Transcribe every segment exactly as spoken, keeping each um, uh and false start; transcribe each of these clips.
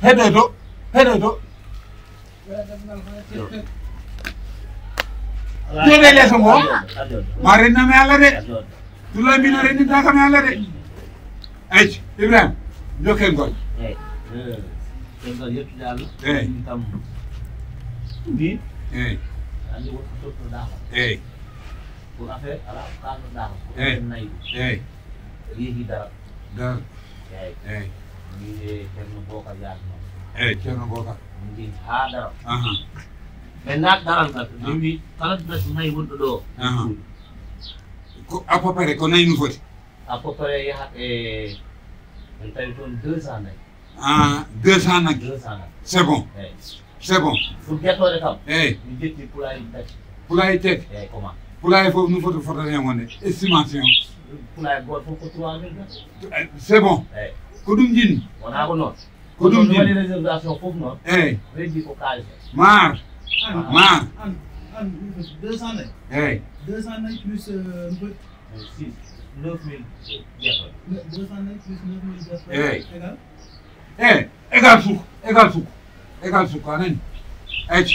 Heɗoto, heɗoto. Jooɗe leeso ngo. Ma renname Allah de. Tula mbino rennintaka me Allah de. Ayca, Ibrahima, jokken gol. Eyi. Eyi. Ɗum kam. Min. Eyi. Anndi wonko tottoɗaa ko. Eyi. Ko affaire alaa ko kaalnoɗaa ko. Eyi. Ko nayi. Eyi. Yehi dara. Dara. Eyi. Eyi. Min e Ceerno Bokar yaadno. Eyi, Ceerno Bokar. Min njehi haa dara. Aha. Ɓe naat daral ngal. Ɓe mbi kala nayi wonɗo ɗo. Aha. Ko à peu près ko nayi no foti? À peu près yahat e, en tawi toon deux cents nayi. Ah, deux cents naggi. Deux cents naggi. C'est bon. Eyi. C'est bon. Ɗum ƴettoode kam. Eyi. Min ƴetti pulaaji tati. Pulaaji tati. Eyi, comment? Pulaaji fof no foti fotata heen wonde estimation. Pulaaji gooto fof ko trois mille francs. Eh, c'est bon. Eyi. Ko ɗum jinmi. Wonaa ko noon. Ko ɗum jinmi. Waɗi réservation fof noon. Eyi. Heddi ko kaalis. Maar. An, maar. An, an, deux cents nayi. Eyi. Deux cents nayi plus, euh, no foti? Six, neuf mille jeetati. Deux cents nayi plus neuf mille jeetati. Eyi. Égal? Eyi, égal sukko, égal sukko, égal sukko, a nani? Ayca,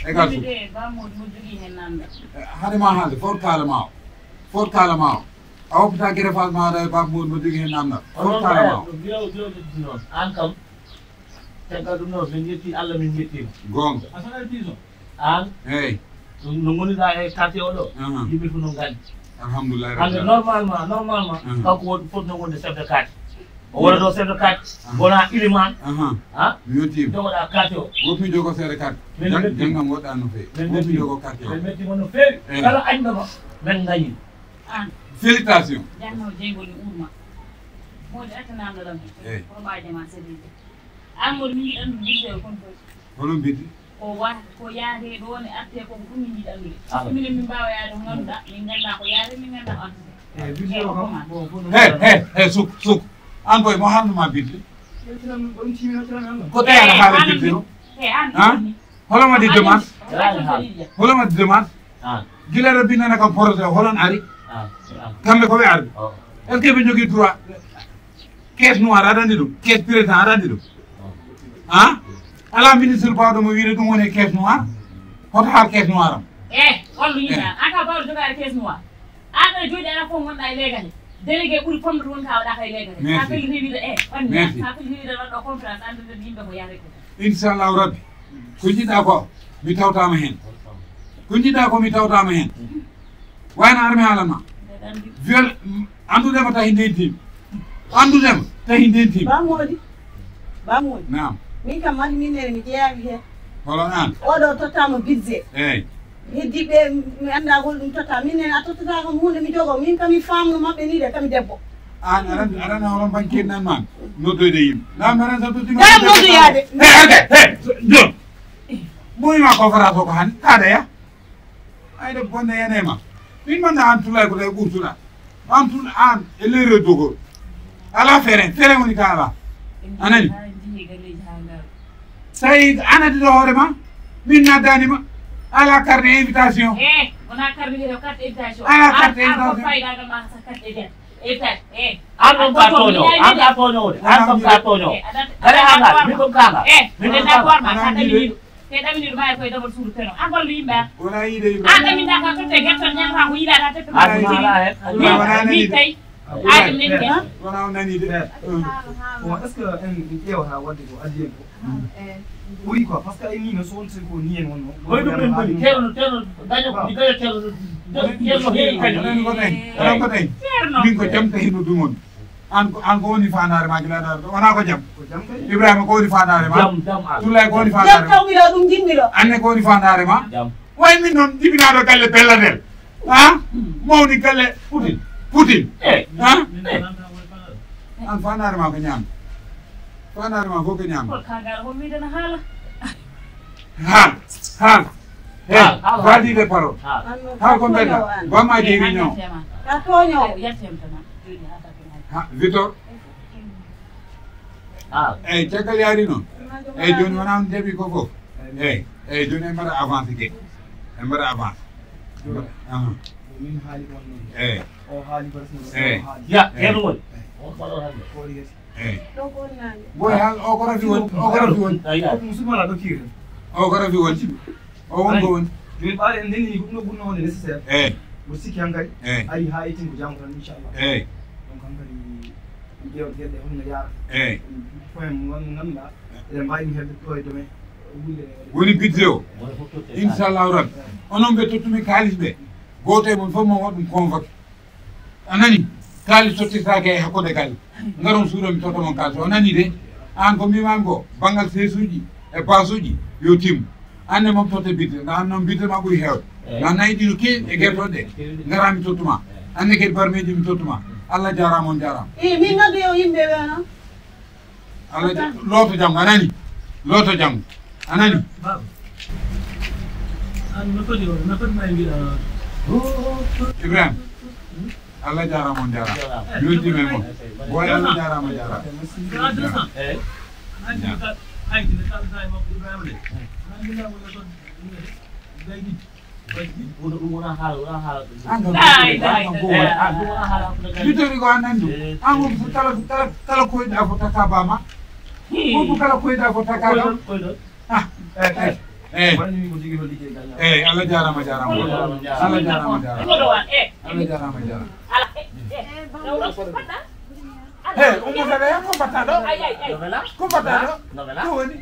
égal sukko. Wonde Ba Modou mo jogii heen namdal. Eh, haade ma haalde, fot kaala ma o. Fot kaala ma o. A woppita greffage ma aɗa e Ba Modou mo jogii heen namdal. Fot kaala ma o. Biyo, biyo, biyo, noon. Aan kam, caggal ɗum noon, min njetti Allah, min njettiima. Goonga. A saɗa prison? Aan? Eyi. Ɗum no ngoniɗaa e quartier o ɗo, aha, yimɓe fof no nganndi. Alhamdulillahi. Hannde rabbil alamin. Normalement, normalement, aha, kanko won fotno wonde chef de quartier. O wonata o chef de quartier, aha, wona iliman. Aha. Ha? Mi yettiima. Jogoɗaa quartier o. Woppi jogo chef de quartier. Min jang-, metti. Jangam woɗɗaa no feewi. Min metti. Woppi jogo quartier o. Min metti mo no feewi. Eyi. Kala añɗo ma, min ngañi. Aan. Félicitations. Jannoo jeyngol no uurma. Moodi attanamno ɗam. Eyi. Hono mbaaje ma sediide. Aan Moodi min njiɗan ɗum wisde o kon fof. Hono mbiddi? Ko wa-, ko yaade ɗo ne atte ko ɗum min njiɗan ɗum. Ah. Minen min mbaawa yaade ko ngannduɗaa, min nganndaa ko yaade, min nganndaa ko artude. Eh, vidéo kam, bon, bon, he, he, he, suk, suk. Aan koye mo haalnuma bidde? Ko tawi aɗa haala bidde o? He, aan. Han? Holo waɗi demande? Holo waɗi demande? Ah. Gila ɗo bindana kam projet o, holon ari? Ah, ah. Kamɓe ko ɓe arde. Oh. Est-ce que ɓe jogii droit? Caisse noire aɗa anndi ɗum? Caisse président aɗa anndi ɗum? Oh. Han? Alaa ministre baawɗo mo wiide ɗum woni caisse noire? Hoto haal caisse noire am? Eh, wallu yimɓe. Eh. An ka baawɗo jogaade caisse noire. An ɗo jooɗi alaa fof ngonɗaa e leegal he. Délégué ɓuri fomde won ka waɗaaka e leegal he. Merci. Sa felli rewide, eh, ɓanni. Merci. Sa felli rewide waɗɗo conférence, anndude yimɓe ko yaade ko. Inchallahu Rabbi. Ko njiɗɗaa ko, mi tawtaama heen. Ko njiɗɗaa ko, mi tawtaama heen. Wayno armi haalan ma. Viol, anndude ma tahi ndentiima. Anndude ma tahi ndentiima. Ba Moodi. Ba Moodi. Naam. Min kam mari min nene mi jeyaaki heen. Holo aan? Oɗo tottaama budget. Eey. Heddiiɓe mi anndaa hol ɗum totta. Min nene a tottataa kam huunde mi jogoo. Min kam mi faamno maɓɓe nii de kam debbo. Aan aɗa anndi, aɗa anndi holo mbaɗ keednan ma. Noddoyde yimɓe. Naam aɗa anndi so totti ma. Garam noddoyaade. He, arde, he, so, jon. Ɓooyi ma conférence o ko han, kaada ya. Ay, ɗo bonde ene ma. Min manda an tulay ko tawi ɓurtuɗa. An tun an e leyre dogol. Ala fere, fere woni ka ala. A nani? Tawi an addi ɗo hoore ma, min naddani ma. Ala carte invitation. Eh, wona carte invitation. Ala carte invitation. An ko fayda ma sa carte invitation. An ɗon ka tooñoowo, an ka tooñoowo de, an kam ka tooñoowo. Kala an ngal, min ɗon ka ngal. Eh, min ɗon d'accord ma, ka ɗaminii ɗum. Te ɗaminii ɗum, maa koye damol suudu peno. An hollu yimɓe an. Wona yiide yimɓe. An ɗaminɗaa ka totte gertol ñaamata ko yiɗaɗaa totte. Aduna alaa heen. Min, min tawi. Ay, min tawi. Wona on nanii de. Bon, est-ce que en ƴeewata waɗde ko adii en ko? Ɓuri quoi, parce que ay nii no so on seko nii en wonno. Koye ɗum min ngoni, Ceerno, Ceerno, daño, mi daño Ceerno, Ceerno heewi kañum. Onon ko tawi, onon ko tawi. Ceerno. Min ko jam tawi no ɗum on. An ko, an ko woni faandaare ma gila ɗo? Wona ko jam? Ko jam kay. Ibrahima ko woni faandaare ma? Jam, jam, an. Tullay ko woni faandaare ma? Jam tawmi ɗo, ɗum jinmi ɗo. Anne ko woni faandaare ma? Jam. Way min noon jibinaaɗo galle Belladel. Ha? Mawni galle Poutine. Poutine. Eh. Ha? Eh. An faandaare ma ko ñaam. Faandaare ma fof ko ñaam. Ko kangaar ko wiide na haala. Haal, haal. He, haal, haal. Vas-y les paroles. Haal. Haal ko mbedda. Bamma de réunion. Ka tooñoowo. Ha, Victor. Haal. Eyi, caggal yaari noon. Eyi, jooni wonaa on jaɓi ko fof. Eyi, eyi, jooni en mbaɗa avancé de. En mbaɗa avancé. Aha. Min haali on noon. Eyi. O haali barasno. Eyi. Ya, eyi. Ceerno woni. Eyi. On mbaɗo hannde. Ko waɗi kadi. Eyi. Boy, hal o ko rafi woni, o ko rafi woni. Musulmana ɗo kiwi. O ko rafi woni. O won ko woni. Joni ɓaade en ndenni ko ɗum ɗo ɓurno wonde nécessaire. Eyi. Mboɗo sikki hankadi. Eyi. Ari ha ettin ko janngo tan inchallah. Eyi. Donc hankadi ɗum ƴeewde geɗe honno yaara. Eyi. Point mo ngannduɗaa eɗen mbawi ɗum hedde ɗo e domaine. Woni budget o. Inchallahu rabbi. Onon ɓe tottumi kaalis ɓe. Gooto e mon fof mo waɗ ɗum convoqué. A nani? Kaalis tottirtaake e hakkunde galle. Ngaron suuɗo mi totta mon kaalis. O nani de? Aan ko mbimaami ko banngal seesuuji e baasuuji yo timmu. Aan ne moom totte bidde. Nda aan noon bidde ma ɓuri heewde. Nda nayi ɗi no keewi e gertoɗe ɗe. Ngara mi tottuma. Aan ne kadi barmeeji mi tottuma. Allah jaaraama on jaaraama. E min nodde yo yimɓe ɓe noon. Ala looto janngo a nani. Looto janngo a nani. Ibrahima. Allah jaaraama on jaaraama. Yonti men mo. Boy Allah jaaraama jaaraama. Bitori ko an nandi an ko kala kala kala koyɗa ko taka bama ko kala koyɗa ko taka kam. Eyi, Allah jaaraama jaaraama. Allah jaaraama jaaraama. Allah jaaraama jaaraama. He, ummata ɗo ko mbatta ɗo? Ko mbatta ɗo? Ko woni?